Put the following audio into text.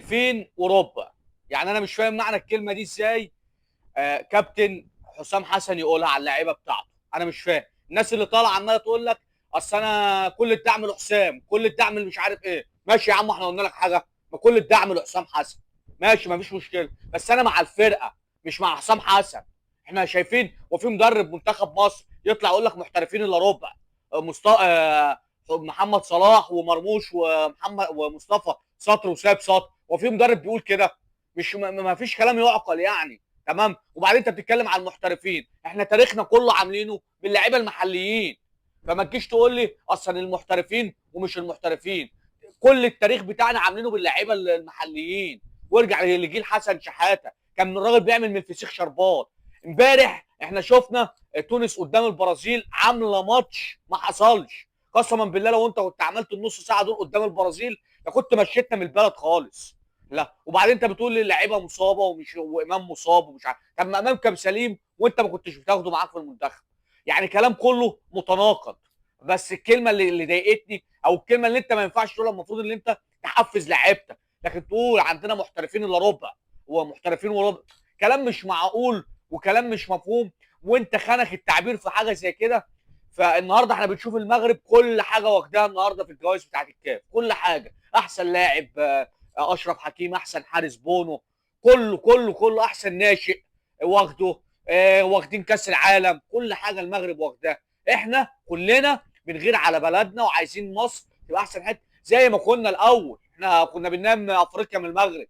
محترفين وربع. يعني انا مش فاهم معنى الكلمة دي ازاي. كابتن حسام حسن يقولها على اللعيبة بتاعته، انا مش فاهم. الناس اللي طالعه عماله تقول لك اصل انا كل الدعم لحسام، كل الدعم اللي مش عارف ايه. ماشي يا عم، احنا قلنا لك حاجه؟ ما كل الدعم لحسام حسن، ماشي، ما فيش مشكله، بس انا مع الفرقة مش مع حسام حسن. احنا شايفين وفي مدرب منتخب مصر يطلع يقول لك محترفين الا ربع، محمد صلاح ومرموش ومحمد ومصطفى سطر وساب سطر، وفي مدرب بيقول كده؟ مش ما فيش كلام يعقل يعني. تمام. وبعدين انت بتتكلم على المحترفين، احنا تاريخنا كله عاملينه باللعيبه المحليين، فما تجيش تقول لي اصلا المحترفين ومش المحترفين. كل التاريخ بتاعنا عاملينه باللعيبه المحليين. وارجع لجيل حسن شحاته، كان الراجل بيعمل من الفسيخ شربات. امبارح احنا شفنا تونس قدام البرازيل عامله ماتش ما حصلش، قسما بالله لو انت كنت عملت النص ساعة دول قدام البرازيل لكنت مشيتنا من البلد خالص. لا وبعدين انت بتقول لي اللعيبة مصابه ومش، وامام مصاب ومش عارف. طب ما امام كان سليم وانت ما كنتش بتاخده معاك في المنتخب. يعني كلام كله متناقض. بس الكلمة اللي ضايقتني، او الكلمة اللي انت ما ينفعش تقولها، المفروض ان انت تحفز لعيبتك، لكن تقول عندنا محترفين الا ربع ومحترفين وربع، كلام مش معقول وكلام مش مفهوم، وانت خانك التعبير في حاجة زي كده. فالنهارده احنا بنشوف المغرب كل حاجة واخداها النهارده في الجوائز بتاعت الكاف، كل حاجة، احسن لاعب اشرف حكيم، احسن حارس بونو، كله كله كله، احسن ناشئ واخده، واخدين كاس العالم، كل حاجة المغرب واخداها. احنا كلنا بنغير على بلدنا وعايزين مصر تبقى احسن حتة زي ما كنا الاول. احنا كنا بننام افريقيا من المغرب.